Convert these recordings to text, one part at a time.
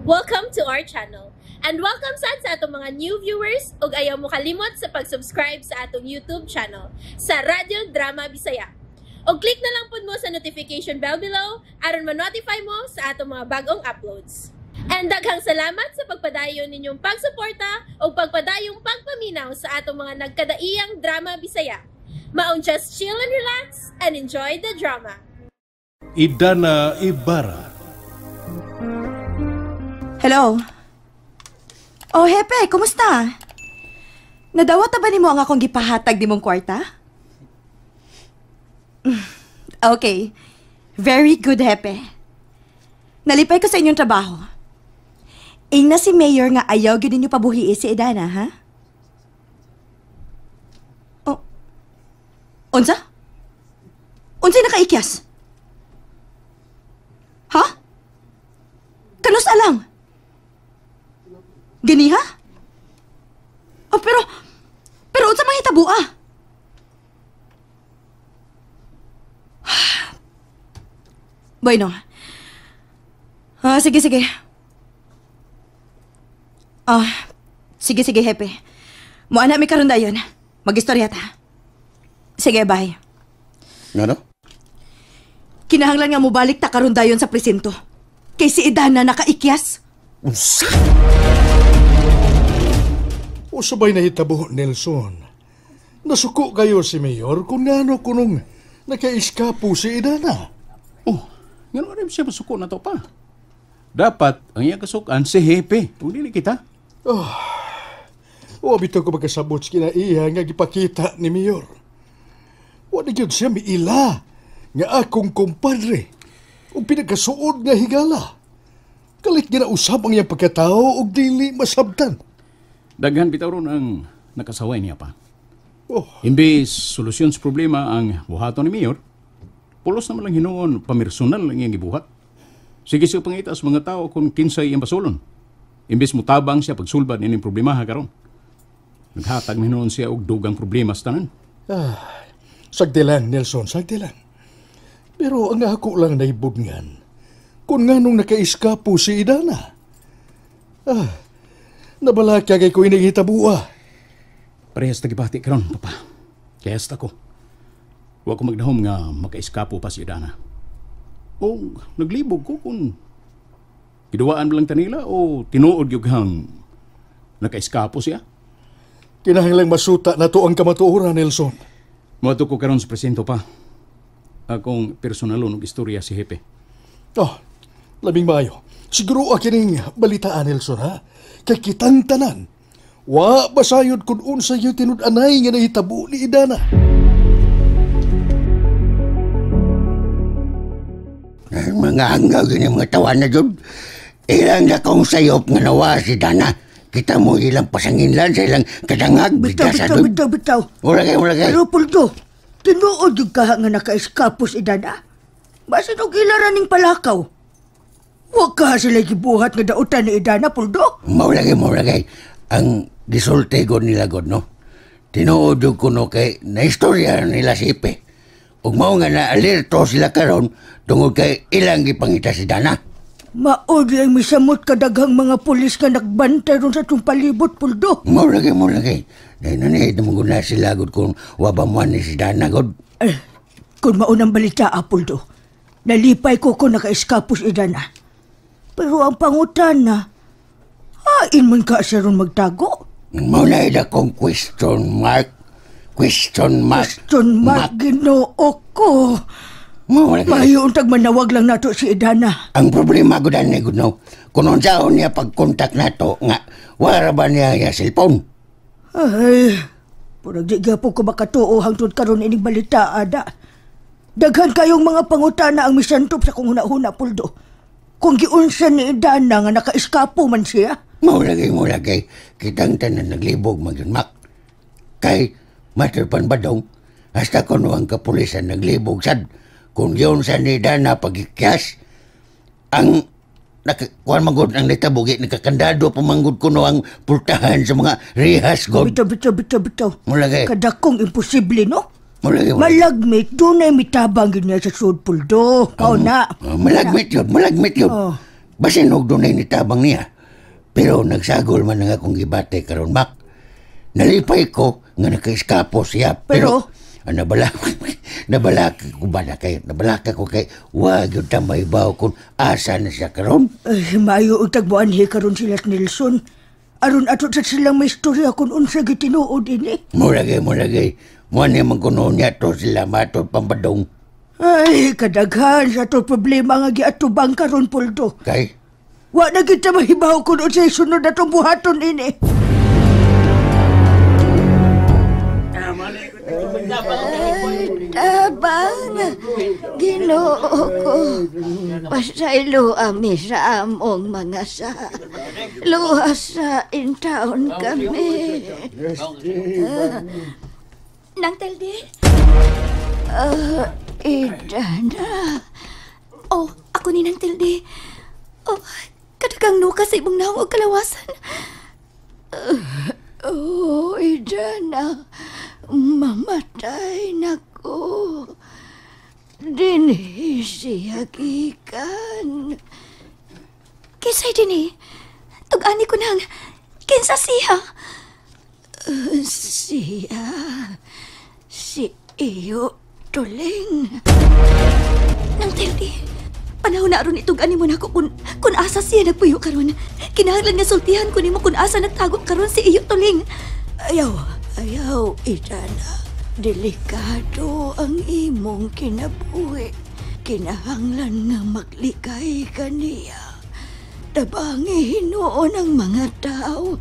Welcome to our channel. And welcome sad sa atong mga new viewers ug ayaw mo kalimot sa pag-subscribe sa atong YouTube channel sa Radyo Drama Bisaya. Og click na lang pud mo sa notification bell below aron ma-notify mo sa atong mga bagong uploads. And daghang salamat sa pagpadayon ninyong pagsuporta ug pagpadayong pagpaminaw sa atong mga nagkadaiyang drama Bisaya. Maong just chill and relax and enjoy the drama. Idana Ibarra. Hello? Oh, Hepe, kumusta? Nadawat na ba nimo ang akong gipahatag nimong kwarta? Okay. Very good, Hepe. Nalipay ko sa inyong trabaho. Ingna si Mayor nga ayaw gyud ninyo pabuhii si Idana, ha? Oh. Unsa? Unsay nakaikyas? Ha? Kanus alang? Ganiha? Oh, pero unsa man hitabo ah? Bueno. Ah, sige, sige. Ah, sige, sige, Hepe. Muana mi karon dayon. Magistorya ta. Sige, bye. Ngano? Kinahanglan nga mobalik ta karon dayon sa presinto. Kay si Idana nakaikyas. Unsa? Usabay na hitabo, Nelson. Nasuko kayo si Mayor kung ngano kunong nakaiskapo si Idana. Oh, ngano rin siya masuko na to pa. Dapat ang iyang kasukan si Hepe. Kung dili kita. Oh, bitaw ko magkasabot sa kinaiya nga gipakita ni Mayor. Wa na gyud siya miila nga akong kumpadre ug pinagkasuod nga higala. Kalit ginausap ang iyang pagkatao ug dili masabtan. Daghan bitaw ron ang nakasaway niya pa. Oh. Imbes solusyon sa problema ang buhaton ni Mayor, pulos naman lang hinuon pamirsonal ang iyang gibuhat. Sige siya pangita sa mga tao kung kinsay iyang basulon. Imbes mutabang siya pagsulbad nining problema karon. Naghatag hinuon siya og dugang problema sa tanan. Ah, sagdi lang, Nelson, sagdi lang. Pero ang ako lang naibudngan, kung nganong nakaiskapo si Idana. Ah, nabalaka kay ko inighitabua. Parehas tagibati karon, papa. Kaya sa ko. Wa ko magdahom nga makaiskapo pa si Idana. O naglibog ko kung giduwaan lang tanila o tinuod gyud hang nakaiskapo siya. Kinahanglang masuta na to ang kamatuoran, Nelson. Moadto ko karon sa presinto pa. Akong personalon og istorya si Hepe. Oh, labing maayo. Siguro kining balitaan, Nelson, ha? Kay kitang tanan. Wa basayod kun unsa yung tinud-anay nga nahitabo ni Idana. Ay, mga hanggaw yun yung mga tawa na dyan. Ilang dakong sayop nga nawa si Dana. Kita mo ilang pasanginlan sa ilang kadangag. Bitaw, bitaw, bitaw, bitaw. Wala kay, wala kay. Pero Puldo, tinuod yung kaha nga naka-eskapos Idana. Basin og ilaran ning palakaw. Huwag ka sila gibuhat nga dautan ni Idana, Puldo. Maulagay, maulagay. Ang gisulti god nila god, no? Tinuod yung kuno kay na istorya nila si Ipe. Ug mao nga na alerto sila karon tungod kay ilang gipangita si Dana. Maod lang misamot kadaghang mga pulis nga nagbantay ron sa itong palibot, Puldo. Maulagay, maulagay. Dahil nanihid naman na sila god kung wabamuan ni si Dana god. Eh, kung maunang balita, Puldo, nalipay ko kung naka-eskapos Idana. Pero ang pangutan na, hain man ka siya ron magtago. Mao na ida kong question mark. Question mark. Question mark, Ginoo ko. Mayo untag manawag lang nato si Idana. Ang problema ko dan ni no, kung unsaon niya pagkontak nato nga wala ba niya iya cellphone? Ay, purag di gyapon ko makatuo hangtod karon ining balita ada. Daghan kayong mga pangutana ang misantop sa kong huna-huna, Puldo. Kung giunsa ni Idana nga naka-eskapo man siya. Maulagay, maulagay. Kitang tanan naglibog magyun, Mak. Kay materpan ba dong? Hasta kuno ang kapulisan naglibog sad. Kung giunsa ni Idana pagikyas, ang kuan magod ang nitabugi, nakakandado pamanggod kuno ang pultahan sa mga rehas god. Bitaw, bitaw, bitaw, bitaw. Maulagay. Kadakong imposible, no? Malagmit. Malagmit, doon ay mitabang yun niya sa sud, Puldo. Pao na. Malagmit yun, malagmit yun. Oh. Basin og dunay nitabang niya. Pero nagsagol man ang akong gibate karon, Mak. Nalipay ko nga nakaiskapo siya. Pero nabalaka ko ba na kayo? Nabalaka ko kay wag yung tamay baw kung asa na siya karon. Ay, maayo og tagbuan hi karon sila Nelson. Aron ato sa silang may istorya kung unsa gitinuod ini. Muragay. Mo ni man kuno niya to sila matod pambadong. Ay, kadaghan sa to problema nga giatubang karon, Poldo. Kay? Wa na kita mahibaw kung unsay sunod atong buhaton ini. Tabang, Ginoo ko, pasaylo ami sa among mga sa. Luwas sa in town kami. Nang Teldi? Idana. Oh, ako ni Nang Teldi. Oh, kadagang nuka sa ibong naong og kalawasan. Oh, Idana. Mamatay na ko. Dinhi siya gikan. Kinsay dinhi? Tug-ani ko nang. Kinsa siya? Siya. Si iyo tuling. Nang Teldi, panahon na aron itug-ani mo nako kun asa siya nagpuyo karon. Kinahanglan nga sultihan ko nimo kun asa nagtago karon si iyo tuling. Ayaw, Idana. Delikado ang imong kinabuhi. Kinahanglan nga maglikay kaniya. Tabangi hinuon ang mga tao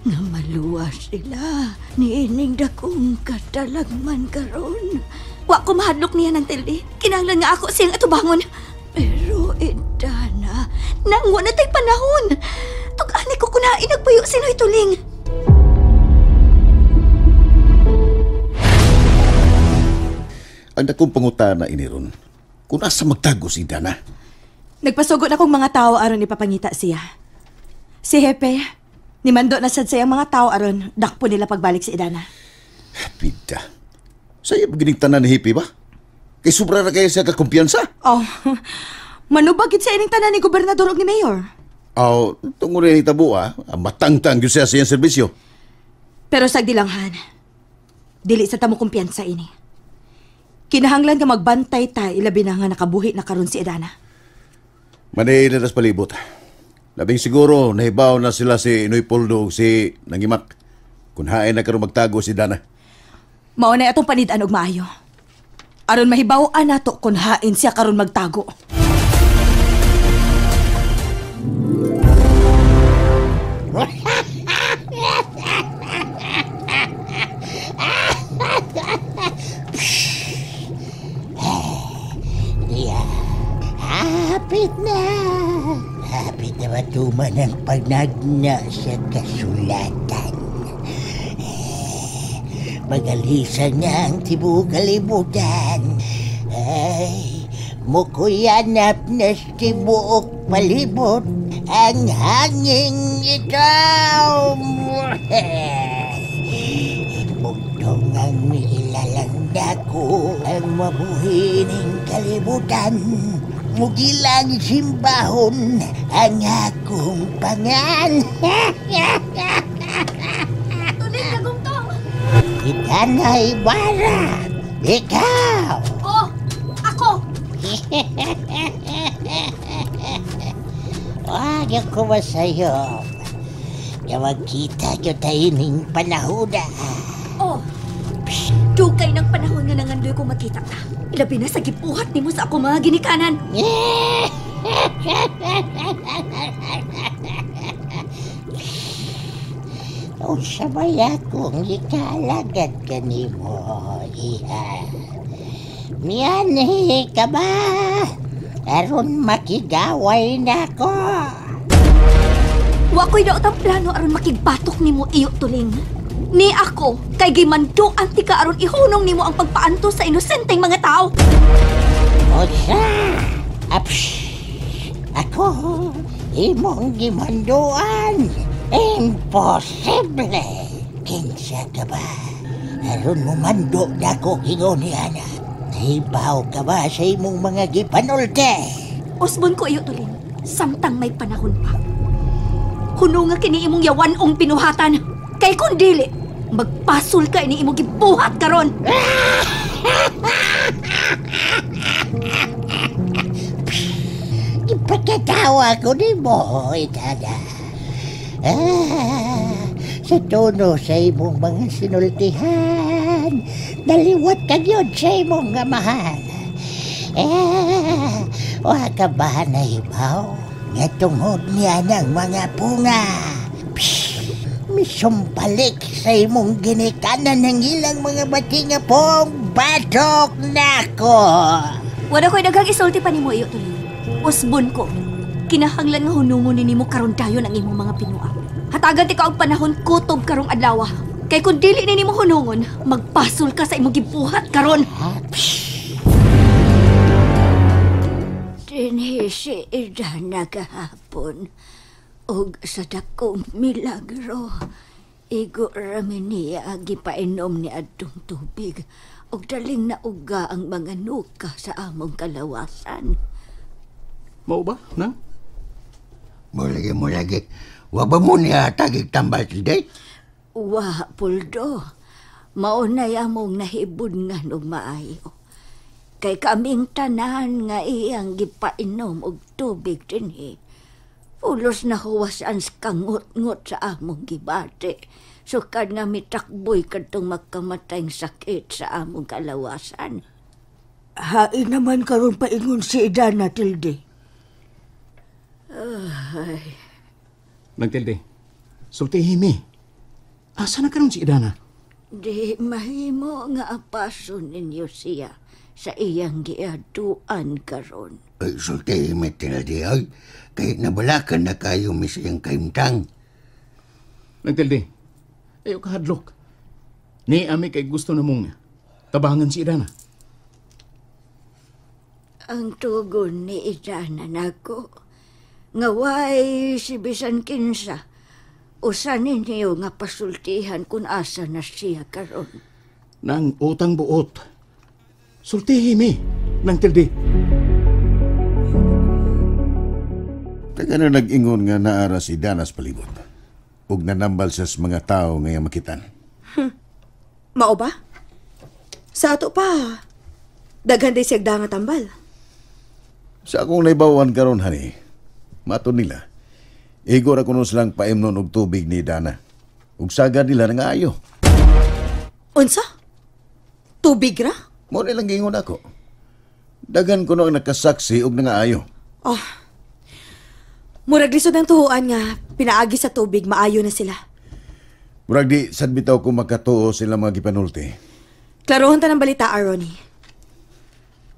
nga maluwas sila niining dakong katalagman karon. Wa ko mahadlok niya ng Teldi. Kinahanglan nga ako siyang atubangon. Pero Idana, nang wa na tay panahon. Tug-ani ko kunain nagpuyo si Noy Tuling. Ang dakong pangutana ini ron, kung asa magtago si Dana. Nagpasugo na kong mga tao aron ipapangita siya. Si Hepe, nimando na sad sa iyang mga tao aron dakpo nila pagbalik si Idana. Pida, sa'yo gining tanan ni Hepe ba? Kay sobra na kayo sa kakumpiyansa. Oh, manubag gid sa ining tanan ni Gobernador og ni Mayor. Oh, tungod ni hitabo matangtang gyud siya sa iyang serbisyo. Pero sagdilanghan, dili sa tamo kumpiyansa ini. Kinahanglan nga magbantay ta ilabi na nga nakabuhi na karon si Idana. Manila nas palibot. Labing siguro nahibaw na sila si Inoy Poldo ug si Nangimak. Kun hain na karon magtago si Dana. Mao na atong panid-an og maayo. Aron mahibaw-an nato kun hain siya karon magtago. Hapit na. Hapit na matuman ang pagnagna sa kasulatan. Magalisan na ang tibuok kalibutan. Ay, mukuyanap na sa tibuok palibot ang hanging ikaw. Bugtong ang nilalang dako ang mabuhining kalibutan. Mugilang simbahon ang akong pangan. Tuling kagungtong! Itanay bara! Ikaw! Oh! Ako! Wag ako masayop. Nga magkita nyo tayo ning panahona. Oh! Dugay ng panahon nga nangandoy kong makita ka. Ilabi na sa gipuhat nimo sa ako mga ginikanan. Unsa may akong ikalagad kanimo, iha? Mianhi ka ba? Aron makigaway na ko. Wa ko'y daot ang plano aron makigbatok nimo iyo tuling. Ni ako, kay gimanduan ti ka aron ihunong nimo ang pagpaanto sa inosenteng mga tao. Unsa? Apsh! Ako, imong gimanduan. Imposible! Kinsa ka ba? Aron mo mando na ko kingon ni Ana. Nahibaw ka ba sa imong mga gipanulte? Usbon ko iyo tuling. Samtang may panahon pa. Huno nga kini imong yawan-ong binuhatan. Kay kung dili, magpasol ka ini imong gibuhat karon. Ipagkatawa ko ni mo, Idana. Sa tono sa imong mga sinultihan, naliwat ka yun sa imong amahan. Wa ka ba na ibaw? Nga tungod niya ng mga punga. Misumpalik sa imong ginikanan ng ilang mga batinga pong batok nako. Wala ko'y daghang isulti pa nimo iyo tuloy. Usbon ko. Kinahanglan nga hunungon nimo karon dayon ang imong mga pinua. Hatagan ti ka og panahon kutob karong adlaw. Kay kun dili ni nimo hunungon, magpasol ka sa imong gibuhat karon. Dinhi si Idana gahapon og sa dakong milagro. Igo rami niya gipainom ni adtong tubig og daling nauga ang mga nuka sa among kalawasan. Mao ba, nang? Mulagi. Wa ba mo niya tagig tambal today? Wa, Puldo. Maunay among nahibod nga og maayo. Kay kaming tanan nga iyang gipainom og tubig dinhi. Pulos na huwasan sa kangut-ngut sa among gibati. Sukad nga mitakboy kadtong makamatayng sakit sa among kalawasan. Hain naman karon paingon si Idana, Tilde. Ay. Nang Tilde, sultihin mi. Asa na karon si Idana? Di mahimo nga apaso ninyo siya sa iyang giaduan karon. Ay, sultihin mi, Tilde, ay. Kay nabalakan na kayo mis iyang kaimtang. Nang Tilde, ayaw kahadlok. Ni ami kay gusto na mong tabangan si Idana. Ang tugon ni Idana nako, nga way si bisan kinsa, usa ninyo nga pasultihan kung asa na siya karon. Nang utang buot, sultihi mi, Nang Tilde. Taga na nag-ingon nga naara si Danas palibot. Ug nanambal siya sa mga tao nga makitan. Mao ba? Sa ato pa, daghan day siyag nga tambal. Sa akong naibawan karon hani, mato nila, igo ra kuno silang paimnon og tubig ni Dana. Ug sagad nila nga ayo. Unsa? Tubig ra? Mo nilang giingon ako. Daghan kuno ang nakasaksi og nangaayo. Oh. Murag lisod ang tuhuan nga pinaagi sa tubig maayo na sila. Murag di sad bitaw ko makatuo sila mga gipanulti. Klarohon ta ng balita, Ronnie.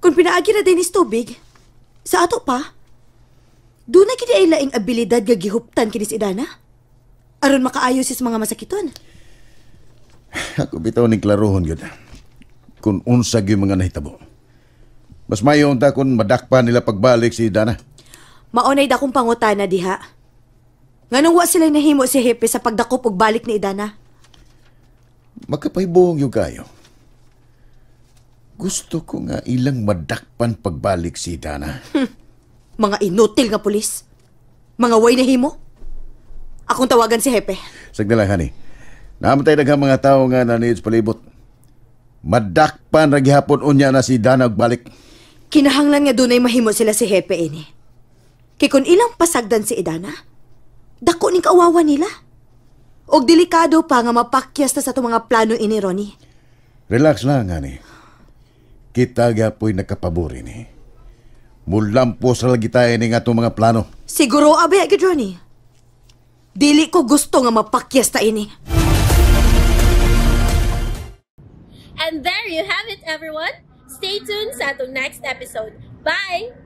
Kung pinaagi na din is tubig, sa ato pa, doon na kini ay laing abilidad nga gihuptan kini si Idana. Aron makaayos is mga masakiton. Ako bitaw ning klarohon gyud. Kung unsa gyud mga nahitabo. Mas mayo unta kung madakpan nila pagbalik si Idana. Maunay dakong pangutana diha. Nganong wa sila nahimo si Hepe sa pagdakop og balik ni Idana? Makapahibuong gyud kayo. Gusto ko nga ilang madakpan pagbalik si Idana. Mga inutil nga pulis. Mga way nahimo. Akong tawagan si Hepe. Sagdala, honey. Namatay daghang mga tao nga naniid sa palibot. Madakpan ra gihapon unya na si Idana og balik. Kinahanglan nga dunay mahimo sila si Hepe ini. Kay kung ilang pasagdan si Idana, dako ning kaawawa nila. Og delikado pa nga mapakyas ta sa itong mga plano ini, Ronnie. Relax lang, honey. Kita gapoy nakapabori ni. Mulampos ra lagi tayo ning atong mga plano. Siguro abay agad, Ronnie. Dili ko gusto nga mapakyas ta ini. And there you have it, everyone. Stay tuned sa atong next episode. Bye!